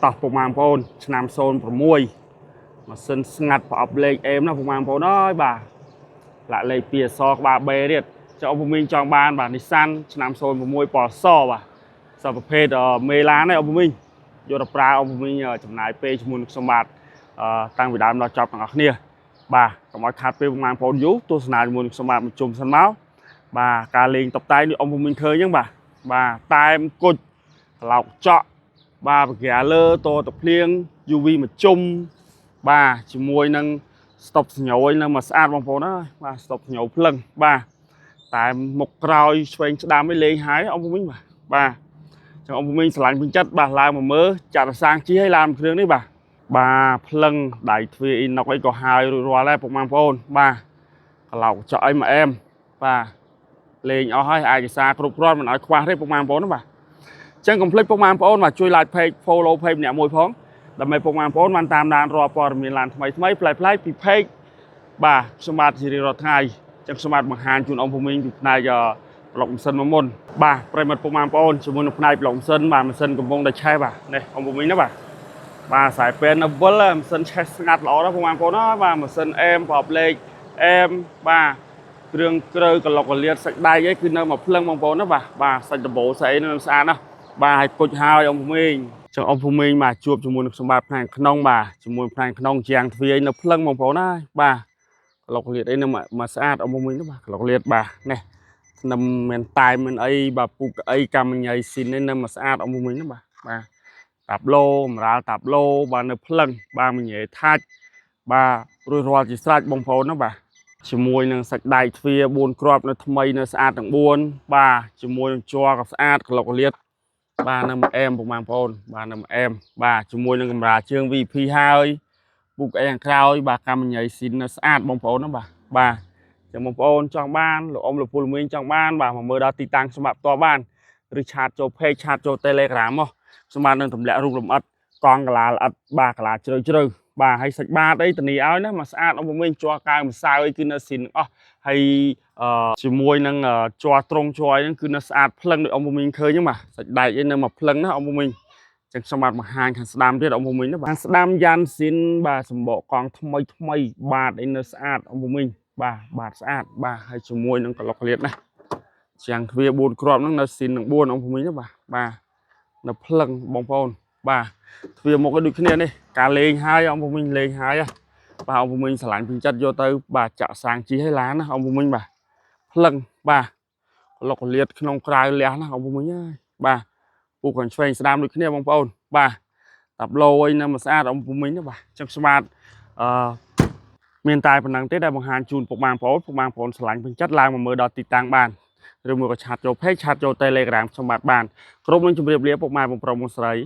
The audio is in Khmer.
តោះពុកម៉ែបងប្អូនឆ្នាំ06ម៉ាស៊ីនស្ងាត់ប្រអប់លេខអេមណាពុកម៉ែបងប្អូនអើយបាទលាក់លេខ2អក្សរក្បាល B ទៀតចុះអ៊ំមីងចង់បានបាទ Nissan ឆ្នាំ06ពណ៌សបាទសប្រភេទមេឡានឯងអ៊ំមីងយកទៅប្រើអ៊ំមីងចំណាយពេលជាមួយនឹងខ្ញុំបាទតាំងពីដើមដល់ចប់ទាំងអស់គ្នាបាទកុំឲ្យខាតពេលពុកម៉ែបងប្អូនយូរទស្សនាជាមួយនឹងខ្ញុំបាទមួយជុំសិនមកបាទការលេងតុបតែងនេះអ៊ំមីងឃើញហ្នឹងបាទបាទតែមគុជក្លោកចក់ បាទបកាលើតតភ្លៀង UV មួយជុំបាទជាមួយនឹងស្តុបសញោយនៅមកស្អាតបងប្អូនអើយបាទស្តុបសញោភ្លឹងបាទតែមុខក្រោយឆ្វេងស្ដាំឯងលេងហើយអ៊ំពូមីងបាទបាទចឹងអ៊ំពូមីងស្រឡាញ់ពេញចិត្តបាទឡើងមកមើលចាត់សាងជិះឲ្យឡើងគ្រឿងនេះបាទបាទភ្លឹងដៃទ្វារអ៊ីណុកអីក៏ហើយរួចរាល់ដែរពុកម៉ែបងប្អូនបាទក្លោកចក់អីមកអែមបាទលេងអស់ហើយឯកសារគ្រប់គ្រាន់មិនឲ្យខ្វះទេពុកម៉ែបងប្អូនណាបាទ ចឹងកុំភ្លេចពុកម៉ែបងប្អូនបាទជួយ like page follow page ម្នាក់មួយផងដើម្បីពុកម៉ែបងប្អូនបានតាមដានរាល់ព័ត៌មានឡានថ្មីថ្មីប្លែកៗពី page បាទខ្ញុំបាទជារៀងរាល់ថ្ងៃចឹងខ្ញុំបាទបង្ហាញជូនអង្គភូមិពីផ្នែកប្លុកម៉ាស៊ីនមកមុនបាទប្រិយមិត្តពុកម៉ែបងប្អូនជាមួយនឹងផ្នែកប្លុកម៉ាស៊ីនបាទម៉ាស៊ីនកំពុងតែឆេះបាទនេះអង្គភូមិណាបាទបាទខ្សែពេននៅវិលម៉ាស៊ីនឆេះស្ងាត់ល្អណាស់ពុកម៉ែបងប្អូនណាបាទម៉ាស៊ីនអេមប្រអប់លេខអេមបាទគ្រឿងគ្រើកលុកកលៀតសាច់ដែកអីគឺនៅមកភ្លឹងបងប្អូនណាបាទបាទសាច់ដបូស្អីនៅស្អាតណាស់ បាទឲ្យគុជហើយអង្គភូមិងចឹងអង្គភូមិងបាទជួបជាមួយនឹងសម្បត្តិផ្នែកក្នុងបាទជាមួយផ្នែកក្នុងជាងទ្វាយនៅភ្លឹងបងប្អូនណាបាទក្លុកលៀតអីនៅមកស្អាតអង្គភូមិងបាទក្លុកលៀតបាទនេះធ្នឹមមានតែមានអីបាទពូកអីកម្មញ៉ៃស៊ីននេះនៅមកស្អាតអង្គភូមិងណាបាទបាទតាប់ឡូកម្រាលតាប់ឡូបាទនៅភ្លឹងបាទមញ៉េថាច់បាទរួចរាល់ជាស្រេចបងប្អូនណាបាទជាមួយនឹងសាច់ដែកទ្វារ4គ្រាប់នៅថ្មីនៅស្អាតទាំង4បាទជាមួយនឹងជ័រក៏ស្អាតក្លុកលៀត បាទនៅមួយអែមពុកម៉ែបងប្អូនបាទនៅមួយអែមបាទជាមួយនឹងកម្រាលជើង VP ហើយពុកអែខាងក្រោយបាទកម្មញ៉ៃស៊ីននៅស្អាតបងប្អូនណាបាទបាទចឹងបងប្អូនចង់បានលោកអ៊ំលោកពូលោកមីងចង់បានបាទមកមើលដល់ទីតាំងសម្រាប់ផ្ទាល់បានឬ chat ចូល page chat ចូល Telegram មកសម្រាប់នឹងទម្លាក់រូបលម្អិតកង់កាឡាល្អិតបាទកាឡាជ្រៅជ្រៅបាទហើយសាច់បាតអីធានាឲ្យណាមកស្អាតអ៊ំពូមីងជ័រកៅម្សៅអីគឺនៅស៊ីនទាំងអស់ហើយអឺជាមួយនឹងជ័រត្រង់ជ័រអីហ្នឹងគឺនៅស្អាតភ្លឹងដូចអ៊ំពូមីងឃើញហ្នឹងបាទសាច់ដែកអីនៅមកភ្លឹងណាអ៊ំពូមីងចឹងខ្ញុំបាទបង្ហាញខាងស្ដាំទៀតអ៊ំពូមីងណាបាទខាងស្ដាំយ៉ាន់ស៊ីនបាទសម្បកកង់ថ្មីថ្មីបាទអីនៅស្អាតអ៊ំពូមីងបាទបាទស្អាតបាទហើយជាមួយនឹងកលុកលៀតណាជាងទ្វារ4គ្រាប់ហ្នឹងនៅស៊ីននឹង4អ៊ំពូមីងណាបាទបាទនៅភ្លឹងបងប្អូនបាទទ្វារមុខឲ្យដូចគ្នានេះការលេងហើយអ៊ំពូមីងលេងហើយបាទអ៊ំពូមីងស្រឡាញ់ពេញចិត្តយកទៅបាទចាក់សាងជីឲ្យឡានណាអ៊ំពូមីងបាទភ្លឹងបាទកលុកលៀតក្នុងក្រៅលះណាអ៊ំពូមីងអើយបាទពូខាងឆ្វេងស្ដាំដូចគ្នាបងប្អូនបាទតាប់ឡូអីនៅមួយស្អាតអ៊ំពូមីងណាបាទចឹងស្មាតអឺមានតែប៉ុណ្ណឹងទេដែលបង្ហាញជូនពុកម៉ែបងប្អូនពុកម៉ែបងប្អូនស្រឡាញ់ពេញចិត្តឡើងមកមើលដល់ទីតាំងបានឬមួយក៏ chat ចូល page chat ចូល Telegram ខ្ញុំបាទបានគ្រប់នឹងជម្រាបលាពុកម៉ែបងប្រុសបងស្រី។